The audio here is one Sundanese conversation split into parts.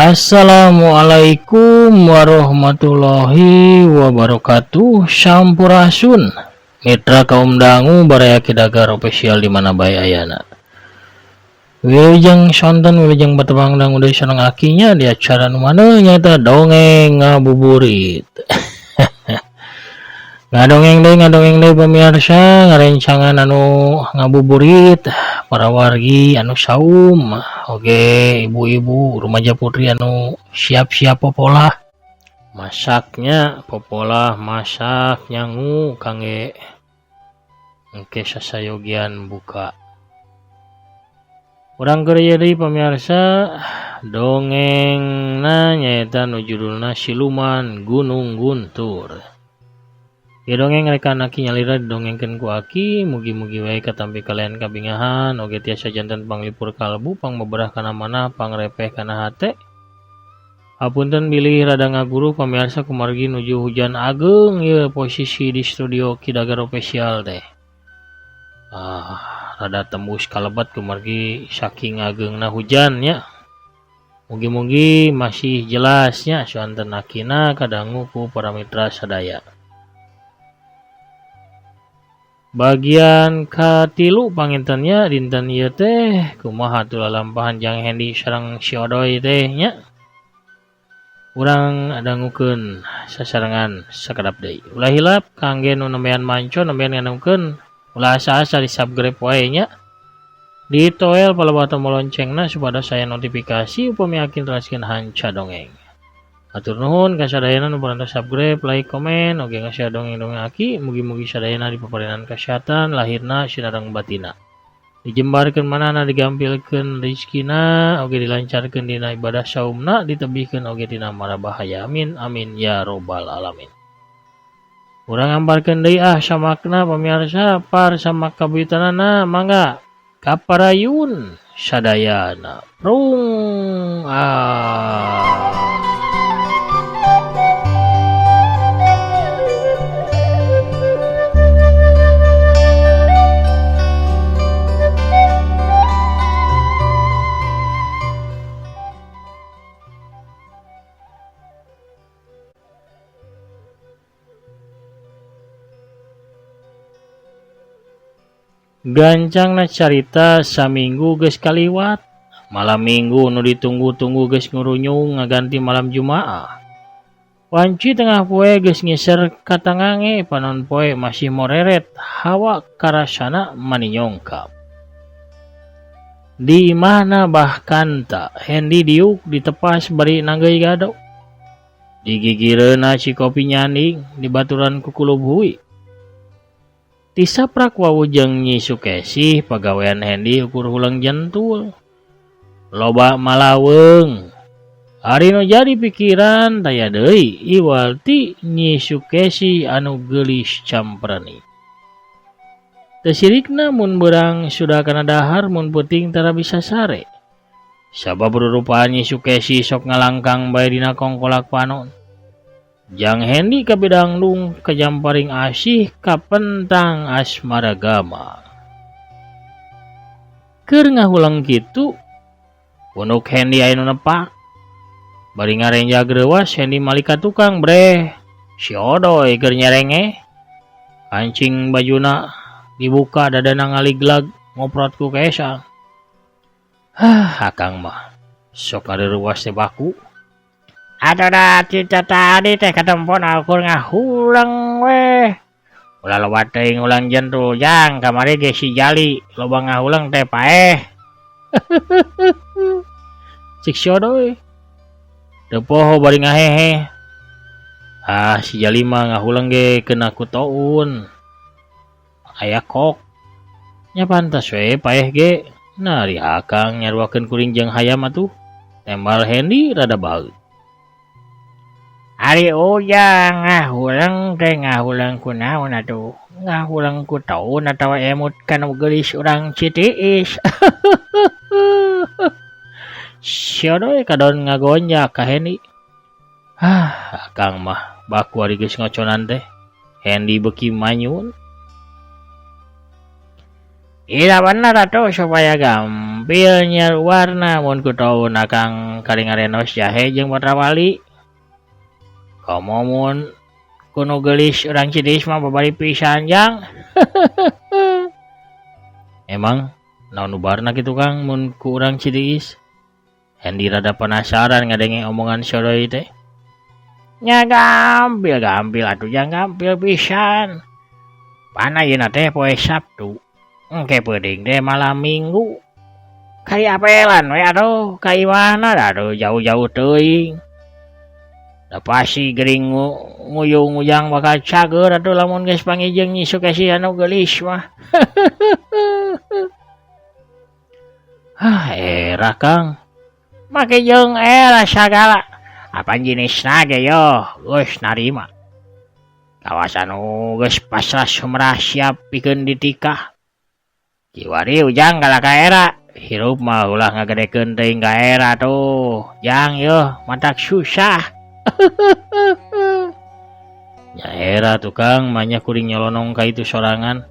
Assalamualaikum warahmatullahi wabarakatuh. Sampurasun Mitra kaum dangu baraya Kidagar official di mana bae ayana. Wilujeng sonten wilujeng batepang dangu deui sareng akinya di acara nu mana nyaeta dongeng ngabuburit. Ngadongeng deui pemirsa ngarencangan anu ngabuburit para wargi anu saum oge ibu-ibu remaja putri anu siap-siap popolah masaknya popolah masak nyangu kangge engke sasayogian buka. Urang keur ieu deui pamirsa dongengna nyaeta nu judulna Siluman Gunung Guntur. Ieu dongeng rekan aki nyalira didongengkeun ku aki mugi-mugi wae katampi kalian kabingahan oge tiasa janten panglipur kalbu pangbeberah kana manah pangrepeh kana hate. Hapunten bilih rada ngaguru pamirsa kumargi nuju hujan ageung ieu posisi di studio Kidagar Official teh. Rada tembus kalebet kumargi saking ageungna hujan nya. Mugi-mugi masih jelasnya suanten akina kadangu ku para mitra sadaya. Bagian katilu pangintennya dinten ieu teh kumaha tuh lalampahan Jang Hendi sareng si Odoy teh nya. Urang dangukeun sasarengan sakedap deui. Ulah hilap kangge nu nembean manco nembean ngadangukeun ulah asa-asa di subscribe wae nya. Ditoel palebah tombol loncengna supados aya notifikasi upami akin teraskeun hanca dongeng. Hatur nuhun ka sadayana nu parantos subscribe, like, komen, oge nge-share dongeng-dongeng aki. Mugi-mugi sadayana dipaparinan kesehatan lahirna sinareng batina. Dijembarkeun manahna digampilkeun rezekina, oge dilancarkeun dina ibadah saumna, ditebihkeun oge tina mara bahaya. Amin amin ya robbal alamin. Urang ngambarkeun deui ah samakna pamirsa par samak kabuyutanana mangga kaparayun sadayana. Prung ah. Gancangna carita saminggu geus kaliwat. Malam minggu nu ditunggu-tunggu geus ngurunyung ngaganti malam Jumaah. Wanci tengah poe geus ngiser ka tangange panon poe masih moreret hawa karasana maninyongkap. Di imahna bahkan tak Hendi diuk ditepas bari nanggeuy gado. Digigireuna si kopi nyanding dibaturan ku kulub hui. Tisaprak wau jeung Nyi Sukesih pagawean Hendi ukur huleng jentul. Loba malaweung. Ari nu jadi pikiran taya deui iwal ti Nyi Sukesih anu geulis campreni. Teu sirikna mun beurang sudah kana dahar mun peuting tara bisa sare. Sabab rurupaan Nyi Sukesih sok ngalangkang bae dina kongkolak panon. Jang Hendi kabidangdung kajamparing asih kapentang asmaragama. Keur ngahuleng kitu, punuk Hendi aya nu nepak. Bari ngarenjag reuwas Hendi malik ka tukang breh. Si Odoy keur nyerenge. Kancing bajuna dibuka dadana ngaliglag ngoprot ku keesa. Hah, akang mah sok ngareuwas teh baku. Atuh da cita tadi teh katempon akur ngahuleng weh. Ulah loba teuing ulang jentul jang kamari ge si Jali loba ngahuleng teh paeh. Cik si Odoy. Teu poho bari ngahehe. Ah si Jali mah ngahuleng ge kena ku toun. Aya kok. Nya pantas we paeh ge. Nah ari akang nyaruakeun kuring jeung hayam atuh. Tembal Hendi rada baeut. Ari ujang ngahuleng teh ngahuleng ku naon atuh? Ngahuleng ku taun atawa emut kana geulis urang Citiis. Si Odoy kadon ngagonjak ka Hendi. Ah, akang mah baku ari geus ngoconan teh. Hendi beuki manyun. Iya bener atuh supaya gampil nyaruarna mun ku taun akang kari ngarenos jahe jeung patrawali. Komo mun ku nu geulis urang Cidiis mah babari pisan jang. Emang naon nu barna kitu Kang mun ku urang Cidiis? Hendi rada penasaran ngadenge omongan si Odoy teh. Nya gampil gampil atuh jang gampil pisan. Pan ayeuna teh poe Sabtu. Engke peuting teh malam Minggu. Kari apelan we atuh ka imahna da atuh jauh-jauh teuing. Da pasti gering nguyung ujang bakal cager atuh lamun geus panggih jeung Nyi Sukesi anu geulis mah. Hah era Kang. Make jeung era sagala. Apan jenisna ge yoh geus narima. Kawas anu geus pasrah sumrah siap pikeun ditikah. Kiwari ujang kalah ka era. Hirup mah ulah ngagedekeun teuing ka era tuh. Jang yeuh matak susah. Nya era tuh Kang manya kuring nyolonong ka itu sorangan.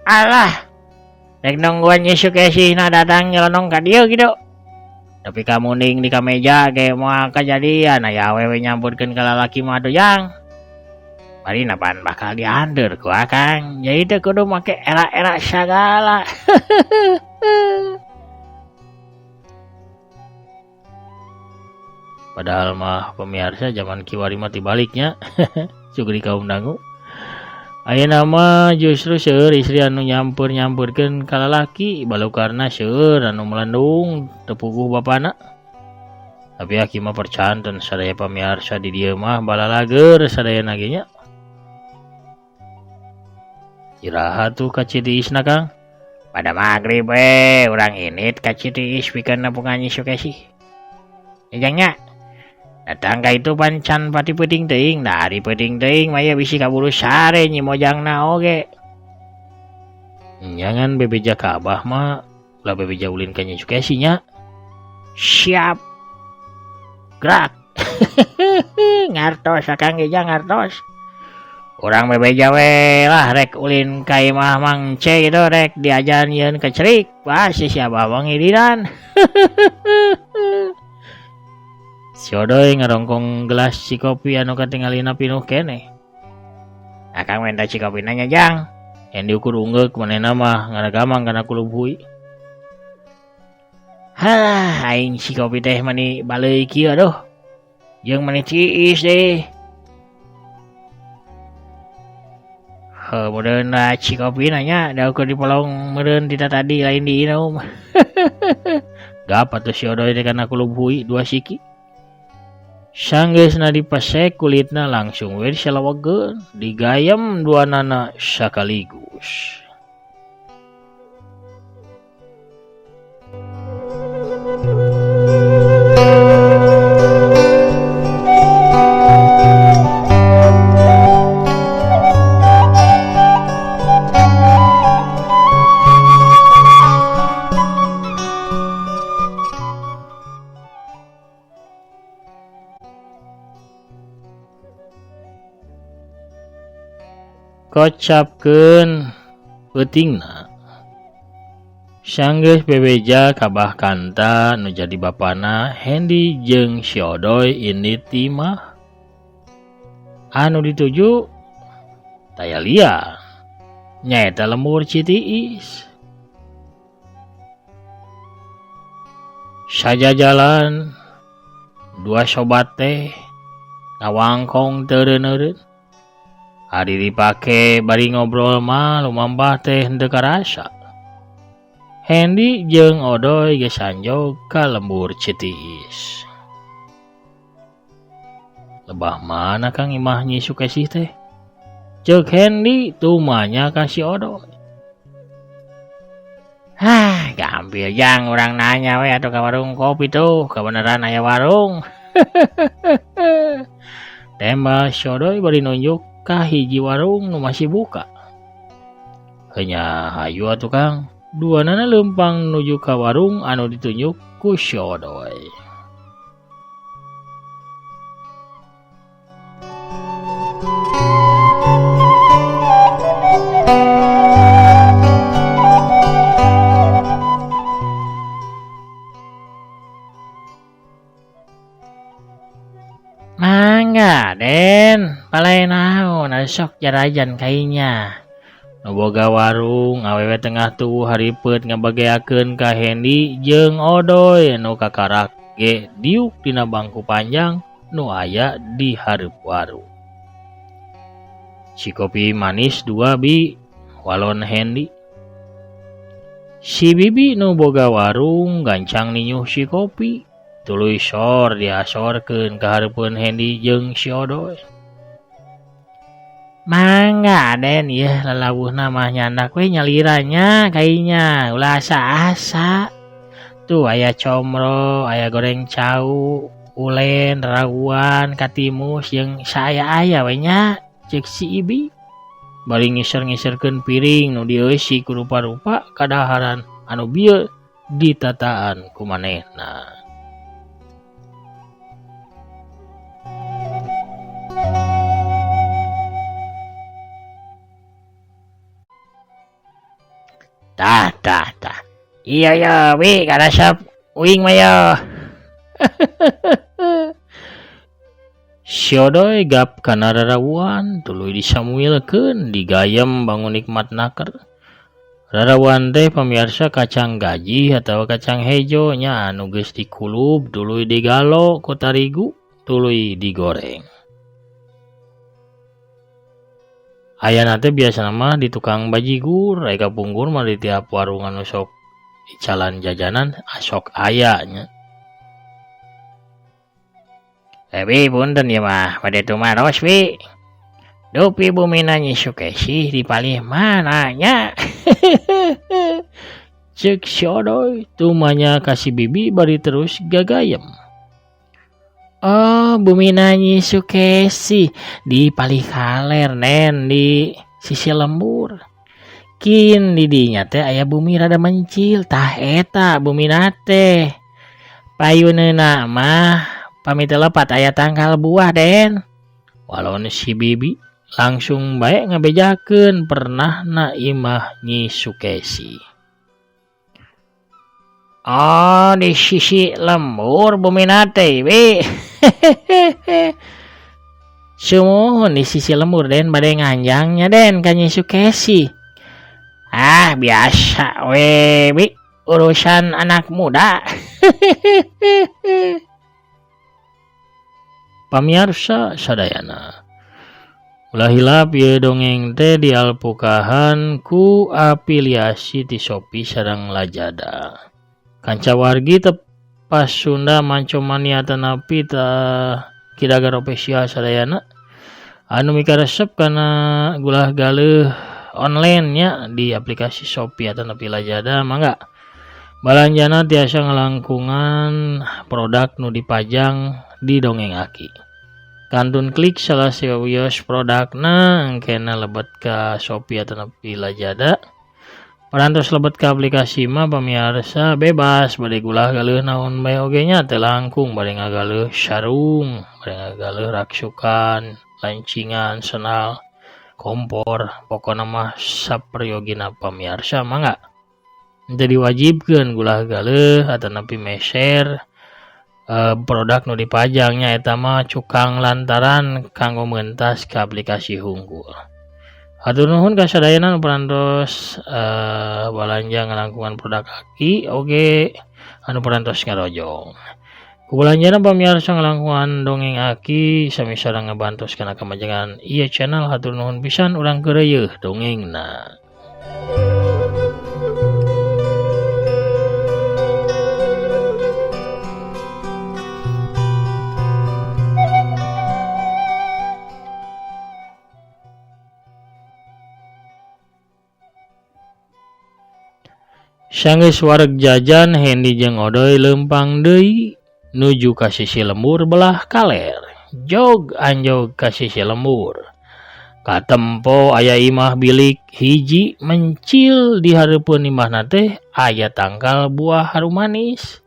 Alah. Rek nungguan Nyi Sukesihna datang nyolonong ka dieu kitu. Tapi kamuning di kameja ge moal kajadian aya awewe nyampurkeun ka lalaki mah atuh jang. Bari napan bakal diandur ku akang. Jadi teu kudu make era-era sagala. Padahal mah pemirsa zaman kiwari mah tibaliknya. Sugri kaum dangu. Ayeuna mah justru seueur istri anu nyampur-nyampurkeun ka lalaki balukarna seueur anu melendung teu puguh bapana. Tapi aki mah percanten sadaya pamirsa di dieu mah balalager sadayana ge nya. Iraha tuh ka Citiisna Kang? Pada magrib we urang init ka Citiis pikeun nepungan Nyi Sukesi. Ejang nya. Datang ka itu pan can pati peuting teuing, da ari peuting teuing mah ieu bisi kaburu sare Nyi Mojangna oge. Nya ngan bebeja ka abah mah ulah bebeja ulin ka Nyi Sukesi nya. Siap. Gerak. Ngartos akang ge jang ngartos. Urang bebeja we lah rek ulin ka imah Mang C gitu rek diajar nyieun kecerik pasti si abah mah ngidinan. Si Odoy ngarongkong gelas cikopi anu katingalina pinuh keneh. Akang minta cikopina nya jang. Yang diukur unggeuk manehna mah ngaragamang kana kulub hui. Halah aing cikopi teh mani baleui kieu aduh. Jeung mani tiis deh. Heuh meureun lah cikopi nanya da ukur dipolong meureun tita tadi lain diinum. Gap atuh si Odoy teh kana kulub hui dua siki. Sanggeusna dipesek kulitna langsung we disalawegeun, digayem duanana sakaligus. Kocapkeun peutingna. Sanggeus bebeja ka Bah Kanta nu jadi bapana Hendi jeung si Odoy indit ti imah. Anu dituju taya lian nyaeta lembur Citiis. Sajajalan dua sobat teh ngawangkong teureun-eureun. Ari dipake bari ngobrol mah lumampah teh henteu karasa. Hendi jeung Odoy geus anjog ka lembur Citiis. Lebah mana Kang imah Nyi Sukesih teh? Ceuk Hendi tumanya ka si Odoy. Hah, gampil jang urang nanya we atuh ka warung kopi tuh, kabeneran aya warung. Tembal si Odoy bari nunjuk ka hiji warung nu masih buka. Heunya hayu atuh Kang, duanana leumpang nuju ka warung anu ditunjuk ku si Odoy. Sok jarajan kainya. Nu boga warung awewe tengah tubuh haripeut ngabageakeun ka Hendi jeung Odoy nu kakarak ge diuk dina bangku panjang nu aya di hareup warung. Si kopi manis dua bi walon Hendi. Si bibi nu boga warung gancang ninyuh si kopi. Tuluy sor diasorkeun ka hareupeun Hendi jeung si Odoy. Mangga Aden ieu lalawuhna mah nyandak we nyaliranya kainya ulah asa-asa. Tuh aya comro, aya goreng cau, ulen, raguan, katimus jeung saaya-aya we nya. Cek si Ibi bari ngiser-ngiserkeun piring nu dieusi ku rupa-rupa kadaharan anu bieu ditataan ku manehna. Tah tah tah. Iya ya Bi karasep uing mah yo. Si Odoy gap kana rarawuan tuluy disamuilkeun digayem bangun nikmat naker. Rarawuan teh pamiarsa kacang gaji atawa kacang hejo nya anu geus dikulub tuluy digalo ku tarigu tuluy digoreng. Ayana teh biasana mah di tukang bajigur, aya kapungkur mah di tiap warung anu sok icalan jajanan sok aya nya. Bi punten ieu mah bade tumaros Bi. Dupi bumina Nyi Sukesih di palih mana nya. Ceuk si Odoy tumanya ka si bibi bari terus gagayem. Oh bumina Nyi Sukesih di palih kaler nen di sisi lembur. Kin di dinya teh aya bumi rada mencil tah eta bumina teh. Payuneuna mah pamit lepat aya tangkal buah Den. Walon si bibi langsung bae ngabejakeun pernahna imah Nyi Sukesih. Oh di sisi lembur bumina teh Bi. Sumuhun di sisi lembur Den bade nganjangnya Den ka Nyi Sukesih. Ah biasa we Bi urusan anak muda. Pamiarsa sadayana. Ulah hilap ieu dongeng teh dialpukahan ku afiliasi ti Shopee sareng Lazada. Kanca wargi tepas Sunda Mancomania tanapi ta Kidagar official sadayana anu mikaresep kana gulah galeuh online nya di aplikasi Shopee atanapi Lazada mangga. Balanjana tiasa ngalangkungan produk nu dipajang di dongeng Aki. Kantun klik salah sawios produkna engkena lebet ka Shopee atanapi Lazada. Parantos lebet ka aplikasi mah pamiarsa bebas bade gulah galeuh naon bae oge nya teu langkung bade ngagaleuh sarung, bade ngagaleuh raksukan, lancingan, senal, kompor, pokona mah saperyogina pamiarsa mangga. Henteu diwajibkeun gulah galeuh atanapi meser produk nu dipajangnya eta mah cukang lantaran kanggo mentas ka aplikasi hungkul. Hatur nuhun ka sadayana nu parantos balanja ngalangkungan produk Aki oge anu parantos ngarojong. Ku balanjana pamiarsa ngalangkungan dongeng Aki sami sareng ngabantos kana kamajengan ieu channel. Hatur nuhun pisan urang keureuyeeh dongengna. Sanggeus wareg jajan Hendi jeung Odoy leumpang deui nuju ka sisi lembur belah kaler. Jog anjog ka sisi lembur. Katempo aya imah bilik hiji mencil di hareupeun imahna teh aya tangkal buah harum manis.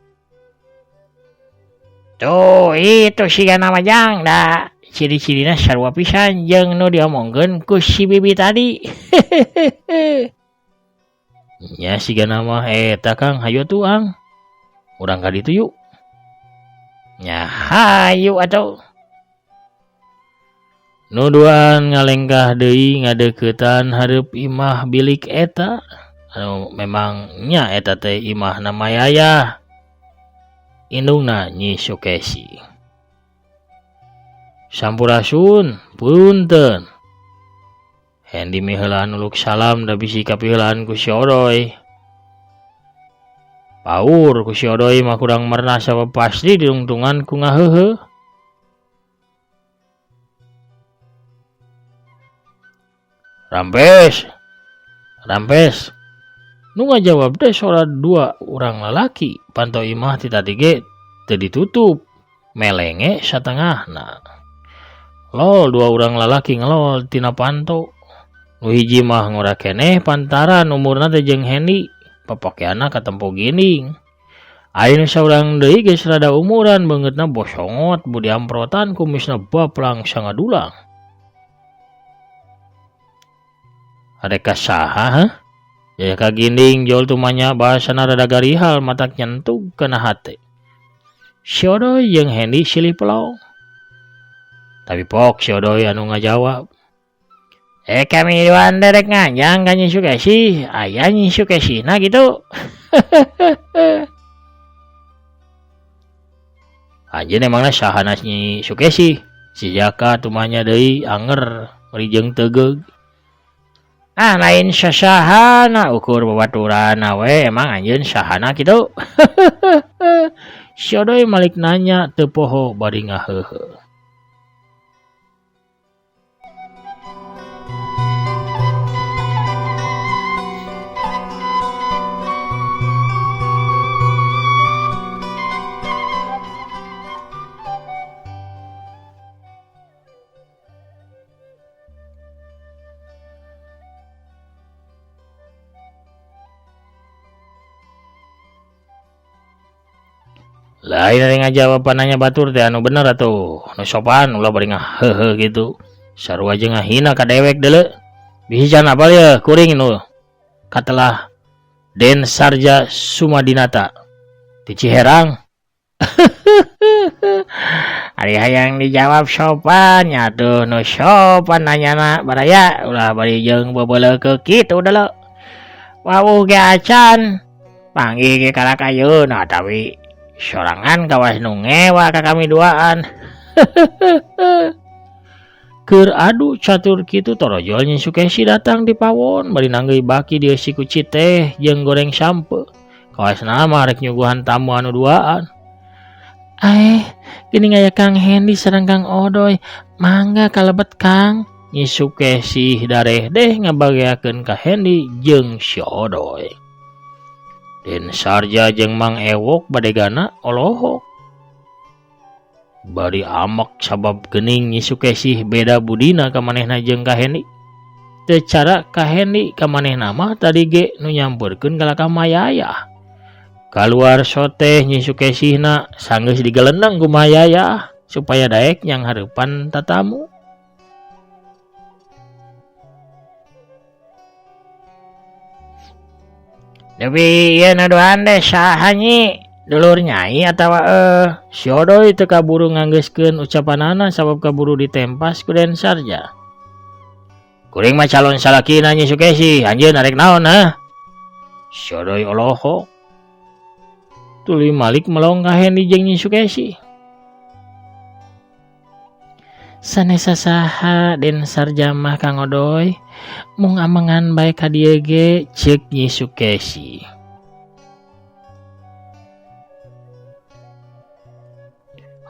Tuh itu sigana mah jang da ciri-cirina sarua pisan jeung nu diomongkeun ku si bibi tadi. Nya sigana mah eta Kang, hayu atuh Ang. Urang ka ditu yuk. Nya hayu atuh. Nu duaan ngalengkah deui ngadeuketan hareup imah bilik eta anu memang nya eta teh imahna Mayayah indungna Nyi Sukesi. Sampurasun, punten. Hendi miheulaan uluk salam da bisi kapiheulaan ku si Odoy. Paur ku si Odoy mah kurang merenah sabab pasti dirungtungan ku ngaheuheuh. Rampes. Rampes. Nu ngajawab teh sora dua urang lalaki, panto imah ti tadi ge teu ditutup, melenge satengahna. Lol dua urang lalaki ngelol tina panto. Nu hiji mah ngora keneh pantaran umurna teh jeung Hendi, papakeanna katempo ginding. Ari nu saurang deui geus rada umuran, beungeutna bosongot, budi amprotan, kumisna baplang sangadulang. Arek ka saha heuh? Jaya ka ginding jol tumanya bahasana rada garihal matak nyentug kana hate. Si Odoy jeung Hendi silih pelong. Tapi pok si Odoy anu ngajawab. Kami duaan derek nganjang ka Nyi Sukesi, aya Nyi Sukesina gitu. Anjeun emangna sahana Nyi Sukesi? Si Jaka tumanya deui anger bari jeung teugeug. Ah lain sasahana ukur babaturan we emang anjeun sahana kitu. Si Odoy malik nanya teu poho bari ngaheuheuh. Lain ari ngajawab pananya batur teh anu bener atuh, nu sopan ulah bari ngaheuheuh kitu. Sarua jeung ngahina ka dewek deuleu. Bisi can apal yeuh kuring nu katelah Den Sarja Sumadinata ti Ciherang. Ari hayang dijawab sopan nya atuh nu sopan nanyana baraya ulah bari jeung bebeleukeuk kitu deuleu. Wawuh ge acan panggih ge kalak ayeuna atawi sorangan kawas nu ngewa ka kami duaan. Keur adu catur kitu torojol Nyi Sukesi datang di pawon bari nanggeuy baki dieusi ku citeh jeung goreng sampe. Kawas mah rek nyuguhan tamu anu duaan. Geuning aya Kang Hendi sareng Kang Odoy, mangga kalebet Kang. Nyi Sukesi dareh deh ngabageakeun ka Hendi jeung si Odoy. Den Sarja jeung Mang Ewok badegana olohok. Bari amek sabab geuning Nyi Sukesih beda budina ka manehna jeung ka Hendi. Teu cara ka Hendi ka manehna mah tadi ge nu nyamperkeun ka Mayayah. Kaluar soteh Nyi Sukesihna sanggeus digeleneng ku Mayayah supaya daek nyang hareupan tatamu. Dewi ieu nu duaan teh saha nyi? Dulur nyai atawa si Odoy teu kaburu nganggeuskeun ucapanana sabab kaburu ditempas ku Den Sarja. Kuring mah calon salakina Nyi Sukesi, anjeun arek naon hah? Si Odoy olohok. Tuluy malik melong ka Hendi jeung Nyi Sukesi. Sanes saha Den Sarja mah Kang Odoy, mung amengan bae ka dieu ge ceuk Nyi Sukesi.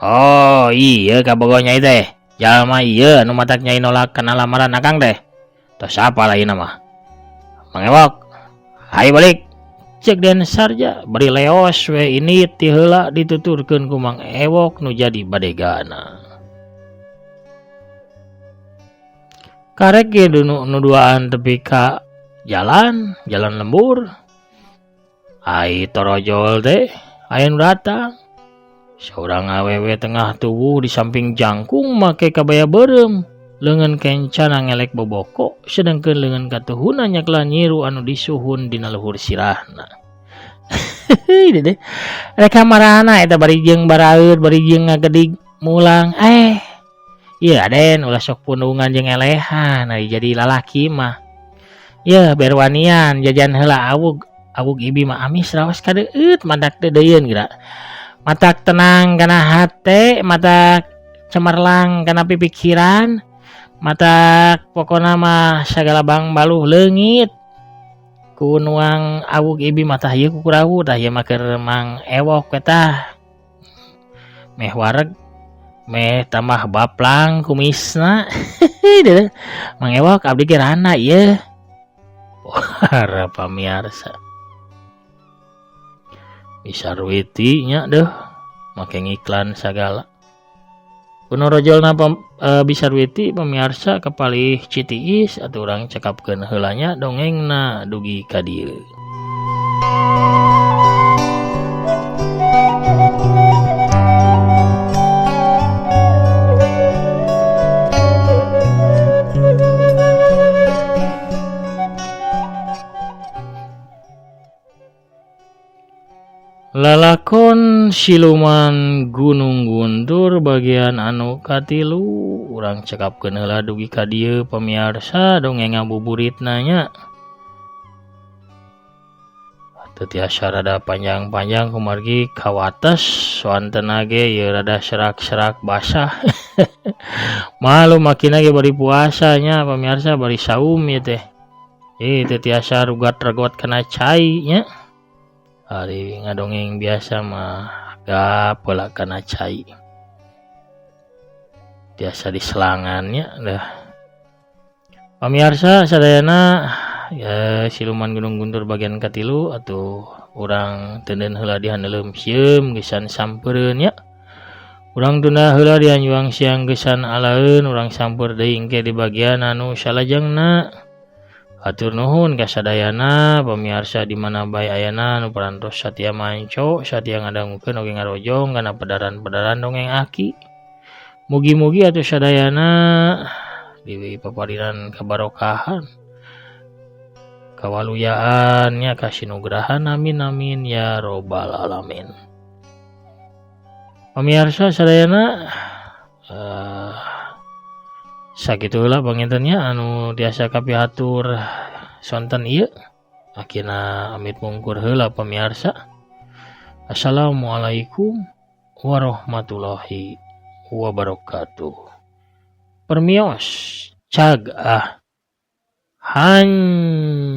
Oh iya kabogoh nyai teh, jalma ieu anu matak nyai nolak kana lamaran akang teh. Tos apa lainna mah? Mang Ewok, hayu balik. Ceuk Den Sarja bari leos we ini ti heula dituturkeun ku Mang Ewok nu jadi badegana. Karek ge nu duaan tepi ka jalan, jalan lembur. Ai torojol teh aya nu datang. Saurang awewe tengah tubuh di samping jangkung make kabaya beureum, leungeun kencana ngelek boboko, sedengkeun leungeun katuhuna nyakla nyiru anu disuhun dina luhur sirahna. Dede, rek kamarana eta bari jeung baraeut, bari jeung ngagedig mulang. Ieu Aden ulah sok pundungan jeung elehan ari jadi lalaki mah. Yeuh berwanian jajan heula awug. Awug ibi mah amis raos kadeueut matak deudeuieun geura. Matak tenang kana hate, matak cemerlang kana pipikiran, matak pokona mah sagala bangbaluh leungit. Ku nuang awug ibi mah tah ieu kukurawu tah ieu mah keur Mang Ewok we tah. Meh wareg meh tambah baplang kumisna. Mang Ewok abdi ge rana ieu. Para pamiarsa. Bisa ruiti nya deuh make ngiklan sagala. Kuno rojolna bisa ruiti pamiarsa kapalih Citiis atuh urang cekapkeun heula nya dongengna dugi ka dieu. Lalakon Siluman Gunung Guntur bagian anu katilu urang cekapkeun heula dugi ka dieu pamiarsa dongeng ngabuburitna nya. Teu tiasa rada panjang-panjang kumargi kawates soantena ge ieu rada serak-serak basah. Malum makina ge bari puasa nya pamiarsa bari saum ieu teh. Teu tiasa rugat-regot kana cai nya. Ari ngadongeng biasa mah gap heula kana cai. Tiasa diselangan nya dah. Pamiarsa sadayana ya, Siluman Gunung Guntur bagian katilu atuh urang teuneun heula di handeuleum sieum geusan sampereun nya. Urang tunda heula di hanjuang siang geusan alaeun urang sampeur deui engke di bagian anu salajengna. Hatur nuhun ka sadayana pamiarsa di mana bae ayana nu parantos satia manco satia ngadangukeun oge ngarojong kana pedaran-pedaran dongeng aki. Mugi-mugi atuh sadayana dipaparinan kabarokahan kawaluyaan nya kasinugrahan amin amin ya robbal alamin. Pamiarsa sadayana sakitu heula panginten nya anu tiasa kapihatur sonten ieu. Akhirna amit mungkur heula pamiarsa. Assalamualaikum warahmatullahi wabarakatuh. Permios cag ah hanca.